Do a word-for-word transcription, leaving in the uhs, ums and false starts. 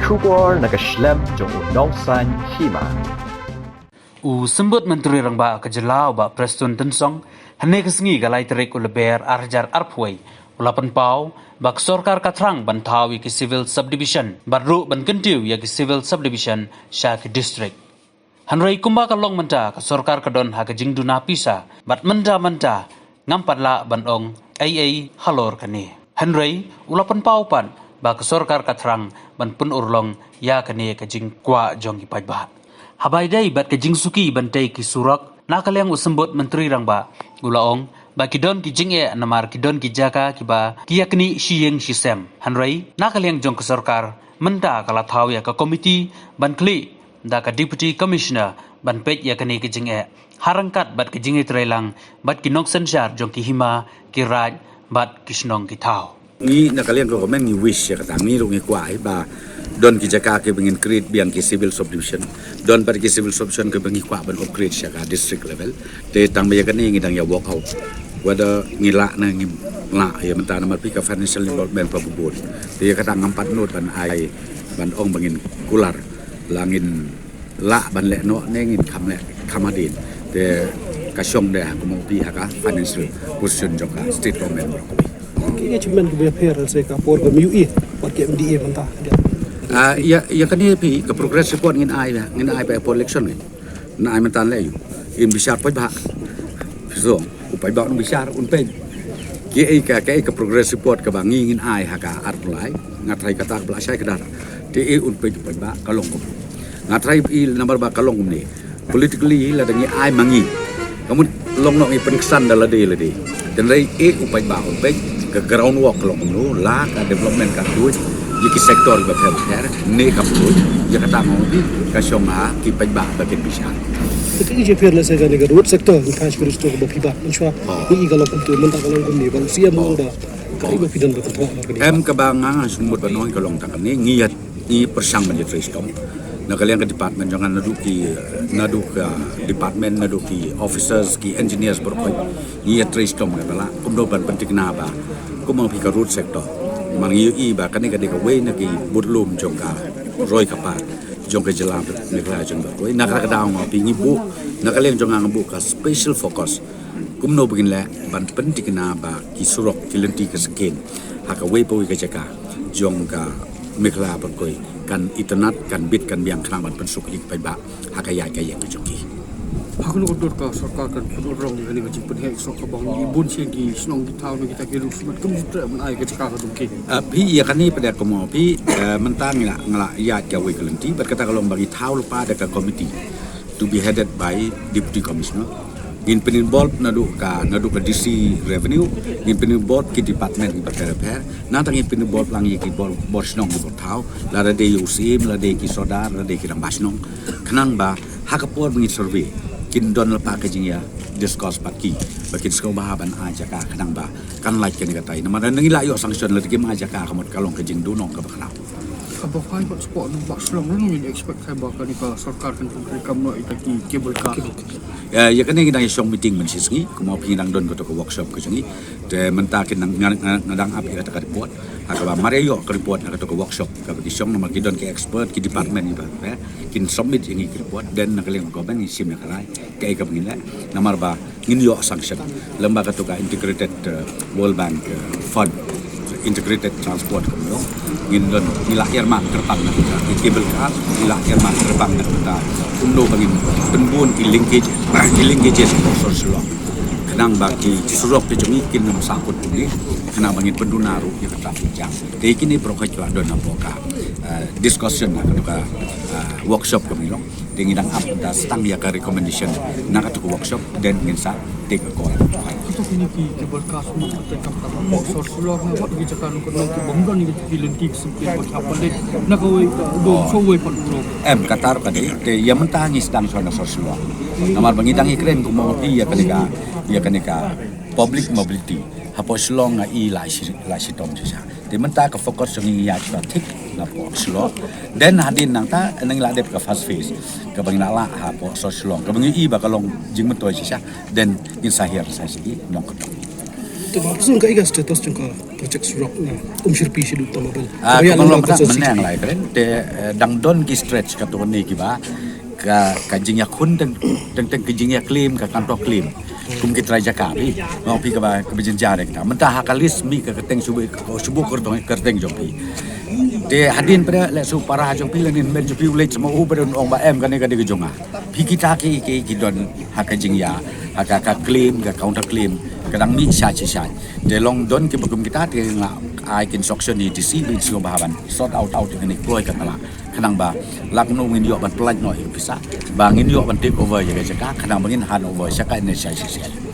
Khubor na ka shlem jong u nongsan hima. U Symbud Myntri Rangbah ka jylla u Bah Prestone Tynsong, hynne ka sngi ka lai tarik u Lber ar hajar arphew wei, u la pynpaw ba ka sorkar ka thrang ban thaw ïa ki civil subdivision bad ruh ban kyntiew ïa ki civil subdivision sha ki district. Hynrei kumba ka long mynta, ka sorkar ka don ha ka jingduna pisa bad mynta mynta ngam pat lah ban ong ei ei halor kane. Hynrei u la pynpaw pat ba ka sorkar ka thrang ban pynurlong ïa kane ka jingkwah jong ki paidbah. Haba ïadei bad ka jingsuki ban tei ki surok, na ka liang u Symbud Myntri Rangbah u la ong ba ki don ki jingeh namar ki don ki jaka kiba ki ïaknieh shi ïing shi sem. Hynrei na ka liang jong ka sorkar mynta ka la thaw ïa ka komiti ban khlieh da ka Deputy Commissioner ban peit ïa kane ka jingeh ha ryngkat bad ka jingïatreilang bad ki nongsynshar jong ki hima, ki raid bad ki shnong ki thaw. Ngi na ka liang ka government ngi wish ïa kata, ngi ruh ngi kwah ba don ki jaka kiba ngin create biang ki civil subdivision, don pat ki civil subdivision kiba ngi kwah ban upgrade sha ka district level. Te tang ba ïa kane ngi dang ïa work out whether ngi lah ne ngim lah ïa mynta namar phi ka financial involvement pa bun. Te ïa kata ngam pat nud ban ai ban ong ba ngin kular la ngin lah ban leh noh ne ngin kham leh kham hadien. Te ka shong de ha kumno phi ha ka financial position jong ka state government. Ki achievement kiba pher se ka por ba M U E bad ki M D A mynta. Ah, ïa ïa kane phi ka progress report ngin ai ngin ai ba por election ne. Na ai mynta leh ïa u. In bishar paidbah. So u paidbah un bishar un peit. Ki ei ka ki ei ka progress report kaba ngi ngin ai ha ka arphew lai. Nga trai kata ka bla shai ka dar. Te ei un peit u paidbah ka long kumno. Nga trai i namar ba ka long kumne. Politically lada ngi ai ma ngi. Ka mut long noh ngi pynksan da lade lade. Tynrai e u paidbah u peit ka ground work ka long kumno la ka development ka tuid. Ïa ki sector ba pher pher ne ka tuid. Ïa kata ngong bi ka shong ha ki paidbah ba kin bishar. Te ka jingpher lehse kane ka road sector, ngi kha shuh shuh ba phi ba, ngi shwa, ngi i ka long kumtu, mynta ka long kumne, ba u C M long ba, ka i ba phi don ba pynthok ba kane. Em kaba nga nga sngewmut ba nong ka long tang kane, ngi ïa, ngi pyrshang ban ïa trei shitom. Na ka liang ka department jong nga naduh ki, naduh ka department, naduh ki officers, ki engineers baroh. Ngi ïa trei shitom kaba lah, kumno ban pynthikna ba, kumno phi ka road sector. Namar ngi ïohi ba kane ka dei kawei na ki budlum jong ka roi ka par jong ka jylla Meghalaya jong ka roi. Na ka daw nga phi ngi buh, na ka liang jong nga nga buh ka special focus. Kumno ba ngin leh ban pynthikna ba ki surok ki lynti ka sengkein ha kawei pa wei ka jaka jong ka Meghalaya baroh kan itynnad, kan bit, kan biang khnang ban pynsuk ïa ki paidbah ha ka ïaid ka ïeng ka jong ki. Ha kano ka dur ka sorkar kan pynurlong ïa kane ka jingpynheh surok kaba ngi bun sien ki shnong ki thaw ne kita ki rud smat kum ju treh ban ai ka jaka ka jong ki. Ah, phi ïa kane pat da kumno phi, eh, mynta ngi la ngi la ïaid kawei ka lynti bad kata ka long ba ngi thaw lypa da ka committee to be headed by Deputy Commissioner. Ngin pyn-involve naduh ka, naduh ka D C Revenue, ngin pyn-involve ki department kiba pher pher. Nangta ngin pyn-involve lang ïa ki bor, bor shnong ki bor thaw, lada dei u Syiem, lada dei ki sordar, lada dei ki rangbah shnong. Khnang ba ha ka por ba ngin survey kin don lypa ka jingïa discuss bad ki ba kin sngewbha ban ai jaka khnang ba kan lait kane katai. Namar ngi la ïoh sanction lada kim ai jaka ka mut ka long ka jingduhnong kaba khraw. Kaba phai bad sport nang ba Shillong ruh ngin expect kai ba kane ka sorkar kan pyntrei kam noh ïa ki cable car. Ïa, ïa kane ngi dang ïa shong meeting mynshisngi, kumno phi ngi dang don kato ka workshop ka jong ngi. Te mynta ki nang nga, nga, nga dang ap ïa kata ka report. Ha kaba mar ïa ïoh ka report na kato ka workshop kaba ki shong namar ki don ki expert ki department kiba, eh, kin submit ïa ngi ka report, then na ka liang ka government ngi shim ïa ka rai kaei kaba ngin leh. Namar ba ngin ïoh sanction lem bad kato ka integrated, eh, World Bank, eh, fund, integrated transport kumno. Ngin don ngi la earmark kyrpang na kata ki cable car, ngi la earmark kyrpang na kata kumno ba ngin pynbun ki linkage, ki linkages ka sor Shillong. Khnang ba ki surok ki jong ngi kin ym sahkut kumne. Khnang ba ngin pynduna ruh ïa ka traffic jam. Te kine baroh ka la don hapoh ka, eh, discussion na kato ka, eh, workshop kaba ngi long. Te ngi dang ap da stang ïa ka recommendation na kato ka workshop, then ngin sa take a call. Kato kine ki cable car sum ka te kam ka sor Shillong na wat ki jaka nong ka nong ki bang don ki lynti ki sempit ba ki hap ban leit na kawei ka dong sawei pat u rong. Em, kata ruh ka dei, te ïa mynta ngi sdang shuwa na sor Shillong. Namar ba ngi dang ïa kren kumno ïa kane ka, ïa kane ka public mobility. Hapoh Shillong nga i la shi, la shitom shisha. Te mynta ka focus jong ngi ïa traffic na pok Shillong. Then hadien nangta ngi la dep ka first phase kaba ngi la lah hapoh sor Shillong. Kaba ngi i ba ka long jingmyntoi shisha. Then ngin sa hiar sa shisha nong ka dong. Te ba, ka sun ka ika status jong ka project surok na Umshyrpi Shadut Tamabil. Ah, ka ba ïa kumno lang ba ka ta sosai. Meneng lai kren te, eh, dang don ki stretch ka tu ni ki ba ka, ka jingïakhun teng, teng, teng ka jingïaklim, ka kantoi klim. Kum ki trai jaka bi. Ngau phi ka ba, ka ba jynjar kita. Mynta ha ka list mi ka kyrteng shubu, shubu kyrteng, kyrteng jong phi. Te hadien pada leh su para jong phi leh nin men jong phi u leh semua u pada ong ba em kane kane ka jong nga. Phi kita ki, ki, ki don ha ka jingïa, ha ka, ka claim, ka counter claim, ka dang mih shai shai shai. Te long don ki ba kum kita te nga ai ki instruction ïa i D C ba in shu ba ban sort out out kane kloi ka tala. Khnang ba lak no ngin ïoh ban pynlait noh ïa ka pisa. Ba ngin ïoh ban take over ïa ka jaka, khnang ba ngin hand over sha ka N H I C C L.